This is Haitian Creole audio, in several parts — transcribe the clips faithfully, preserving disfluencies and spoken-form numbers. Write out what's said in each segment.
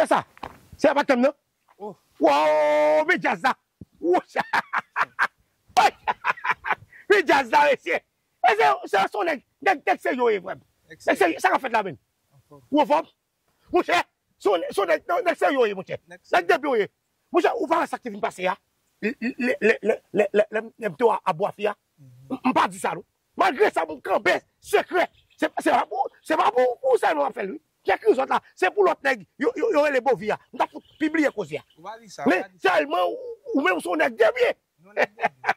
Se sa. Se pa tèm nan. Oh. Wow, men djaz la. Wouch. Men djaz la, mesye. E se se se yon nèg, nèg, nèg serye w ye, frè m. Nèg serye, sa k ap fèt la menm? Ou anfòm? Monchè, se yon se yon nèg, nèg serye w ye, monchè. Nèg depi w ye. Monchè, ou pa wè sa k te vin pase a? Lè, lè, lè, lè, lè, lè, lè m te a bwa fi a. M m pa di sa, non. Malgre sa, m kanpe sekrè. Se se pa pou, se pa pou ou sèlman m ap fè l, wi. Kèk rizòt la, se pou lòt nèg, yo, yo, yo rele Bovi a. M t ap fout pibliye koze a. Ou pa di sa, ou Men pa di sa. Tèlman ou, ou menm se yon nèg debyen. Non, nèg debyen.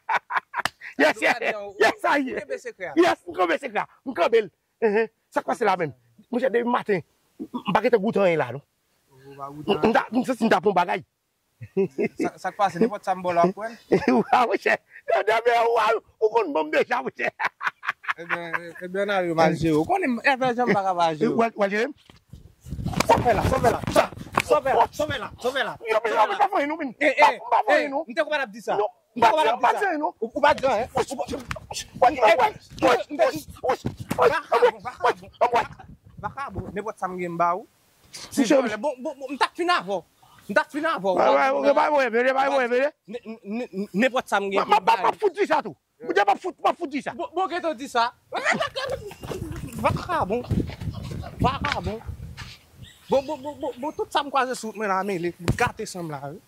Yes, Ou pa di yes, an, ou- yes, sa ou ye. Kenbe sekrè a. Yes, m kanpe sekrè a. M kanpe l. Ehe. Sa k pase la menm? Monchè, depi maten, m m pa gentan goute anyen la, non. Ou pa M goute m ta- m santi m ta pran bagay. Sa- Sa k pase? Nenpòt sa m ba w la, w ap pran? Wa, monchè. Depi ou, ou konn ban m deja, monchè. Ebyen, ebyen, n a yo mal jere. Ou konnen, Evè Jan m pa ka pa jere. Ou al ou al jere m? Sa w fè la, sa w fè la. Sa w fè la, sa w fè la, sa w fè la. Yo, men, yo, men, pa fè anyen, non, men. Eh, Pa- eh, pa fè anyen, eh, non. M te konprann ap di sa. Non, M te pa konprann ap pa di fè sa. anyen, non. Ou ou pa di anyen. Ou- ou- Vakabon, vakabon. Vakabon, nenpòt sa m gen m ba ou. Si Monchè, vòlè, bon, bon, bon, m t ap fin avè w. M t ap fin avè w. Ba, ba, ba, ba, ba, ba, ba, ba. Ne- ne- ne- Nenpòt sa m gen Ma- pou ma- m ma- ba ma ou. fout di sa tou. Ou di m ap fout, m ap fout di sa. Bon, bon, gen di sa. Vakabon. Vakabon. Bon, bon, bon, bon, bon, tout sa m kwaze sou wout mwen la mele. Gate sanm la, wi.